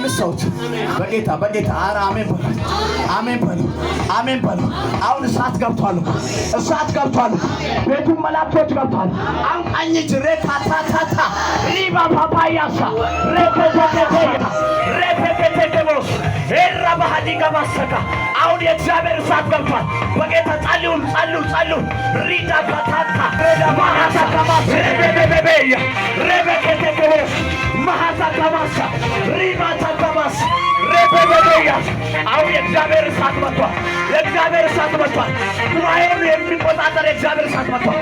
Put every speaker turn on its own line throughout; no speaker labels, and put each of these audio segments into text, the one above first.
አምስት ሰዎች በጌታ በጌታ። ኧረ አሜን በሉ፣ አሜን በሉ፣ አሜን በሉ። አሁን እሳት ገብቷል እኮ፣ እሳት ገብቷል እኮ። ቤቱን መላእክቶች ገብቷል። አሁን ቀኝ እጅ ሬካታታታ ሪባ ፓፓያሳ ሬከተከተ ሬከተከተቦስ ኤራ ባህዲ ገባሰካ። አሁን የእግዚአብሔር እሳት ገብቷል። በጌታ ጸልዩ፣ ጸልዩ፣ ጸልዩ። ሪዳ ካታታ ማሃታ ከባስ ሬቤቤቤያ ሬበከተከቦስ ማሃታ ከባሳ ሪባታ ከባስ ሬቤቤቤያ። አሁን የእግዚአብሔር እሳት መጥቷል። የእግዚአብሔር እሳት መጥቷል። ጉባኤውን የሚቆጣጠር የእግዚአብሔር እሳት መጥቷል።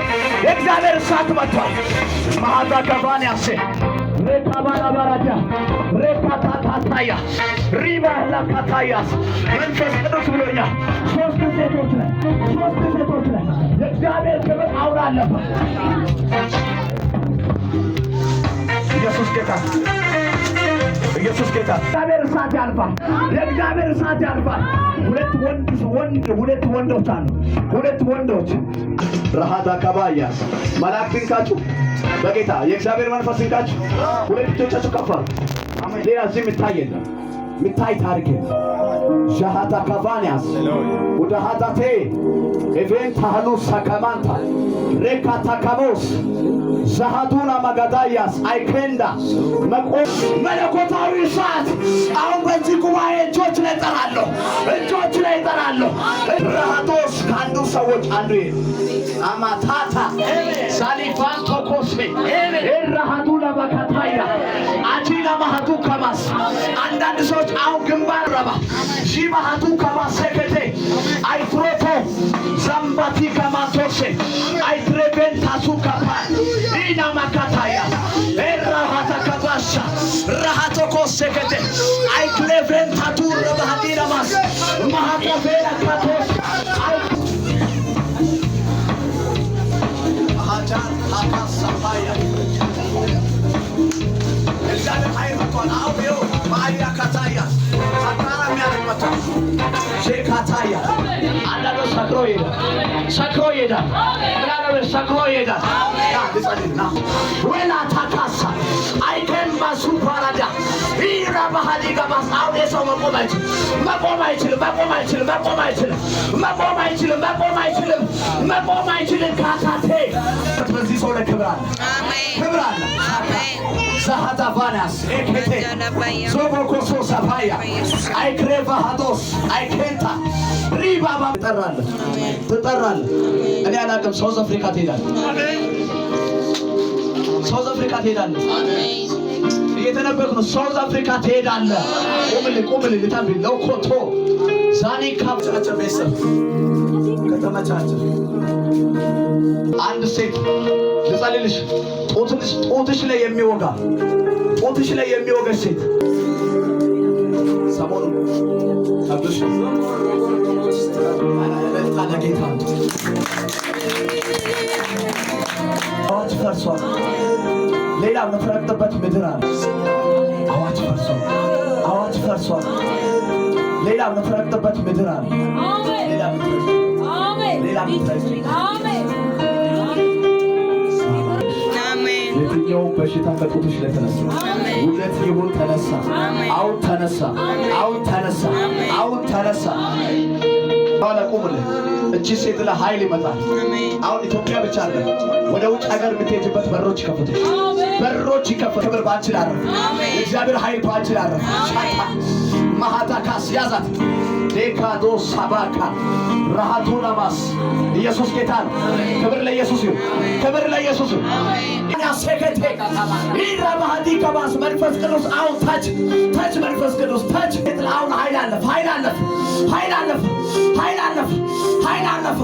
የእግዚአብሔር እሳት መጥቷል። ማሃታ ከባን ያሴ ሬካባላባራጃ ሬካታታታያ ሪባላካታያስ። መንፈስ ቅዱስ ብሎኛል። ሶስት ሴቶች ላይ፣ ሶስት ሴቶች ላይ የእግዚአብሔር ክብር አሁን አለበት። ኢየሱስ ጌታ፣ ኢየሱስ ጌታ። እግዚአብሔር እሳት ያልፋል። የእግዚአብሔር እሳት ያልፋል። ሁለት ወንድ ወንድ ሁለት ወንዶች አሉ። ሁለት ወንዶች ረሃዳ ከባያስ። መላእክት እንካችሁ፣ በጌታ የእግዚአብሔር መንፈስ እንካችሁ። ሁለት እጆቻችሁ ከፍ አድርጉ። ሌላ እዚህ የሚታይ የለም። የሚታይ ታሪክ የለም። ዣሃታ ካቫንያስ ወደሃታቴ ኤቬንት ሃሉ ሳካማንታ ሬካታካቦስ ዛሃዱና ማጋዳያስ አይኬንዳ መቆ መለኮታዊ እሳት አሁን በዚህ ጉባኤ እጆች ላይ እጠራለሁ፣ እጆች ላይ እጠራለሁ። ረሃቶስ ከአንዱ ሰዎች አንዱ ይሄ አማታታ ሳሊፋንቶ ኮስሜ ኤራሃዱና ባካታያ አቺና ማሃቱ ከማስ። አንዳንድ ሰዎች አሁን ግንባር ረባ ሺማሃቱ ከማስ ሰከቴ አይትሮቶ ዘምባቲ ከማቶሴ አይትሬቤንታሱ ካፓ ኢና ማካታያ ኤራሃታ ከባሻ ረሃቶ ኮሴከቴ አይክሌቬንታቱ ረባሃዲናማስ ማሃታፌራ ካቶስ አይ ሃጃር ሃካሳፓያ። እግዚአብሔር ኃይል መጥቷል። አሁን ይኸው ማአያ ካታያ ሳካራ የሚያደርግ መጥቷል። ሼካታያ። አንዳንዶች ሰክሮ ይሄዳል፣ ሰክሮ ይሄዳል። ምናልባት ሰክሮ ይሄዳል። ና ልጸልይ፣ ና ወላ ታካሳ አይከን ባሱ ፓራዳ ኢራ ባህሊ ገባስ። አሁን የሰው መቆም አይችልም፣ መቆም አይችልም፣ መቆም አይችልም፣ መቆም አይችልም፣ መቆም አይችልም፣ መቆም አይችልም፣ መቆም አይችልም። ካታቴ በዚህ ሰው ላይ ክብር አለ፣ ክብር አለ። ዛሃዳቫናስ ኤኬቴ ዞቦኮሶ ሳፋያ አይክሬቫሃዶስ አይኬንታ ሪባባ። ትጠራለህ፣ ትጠራለህ። እኔ አላውቅም። ሳውዝ አፍሪካ ትሄዳለህ፣ ሳውዝ አፍሪካ ትሄዳለህ። እየተነበርኩ ነው። ሳውዝ አፍሪካ ትሄዳለህ። ቁምልኝ፣ ቁምልኝ። ልተንብይ ለኮቶ ዛኒካ ቻቸ ቤተሰብ ከተመቻቸ አንድ ሴት ልጸልልሽ። ጡትሽ ላይ የሚወጋ፣ ጡትሽ ላይ የሚወጋ ሴት ሰሞኑን ከብዶሽ እልልታ ለጌታ። አዋጅ ፈርሷል። ሌላ የምትረግጥበት ምድር አለ። አዋጅ ፈርሷል። አዋጅ ፈርሷል። ሌላ የምትረግጥበት ምድር አለ። ሌላ ሌላ የትኛው በሽታ ከጡትሽ ላይ ተነሳ። ውለት ይሁን ተነሳ። አሁን ተነሳ። አሁን ተነሳ። አሁን ተነሳ። ባለ ቁምልህ። እቺ ሴት ላይ ኃይል ይመጣል። አሁን ኢትዮጵያ ብቻ አለ፣ ወደ ውጭ ሀገር የምትሄጅበት በሮች ይከፈቱሽ፣ በሮች ይከፈቱ። ክብር ባንቺ ላይ አረፈ። የእግዚአብሔር ኃይል ባንቺ ላይ አረፈ። ሻታ ማሃታ ካስ ያዛት ዴካዶ ሳባካ ረሃቱናማስ። ኢየሱስ ጌታ ነው። ክብር ለኢየሱስ ይሁን። ክብር ለኢየሱስ ይሁን። ሴከቴ ኢራ ባህዲ ከባስ። መንፈስ ቅዱስ አሁን touch፣ touch። መንፈስ ቅዱስ touch። አሁን ኃይል አለፍ፣ ኃይል አለፍ፣ ኃይል አለፍ፣ ኃይል አለፍ፣ ኃይል አለፍ።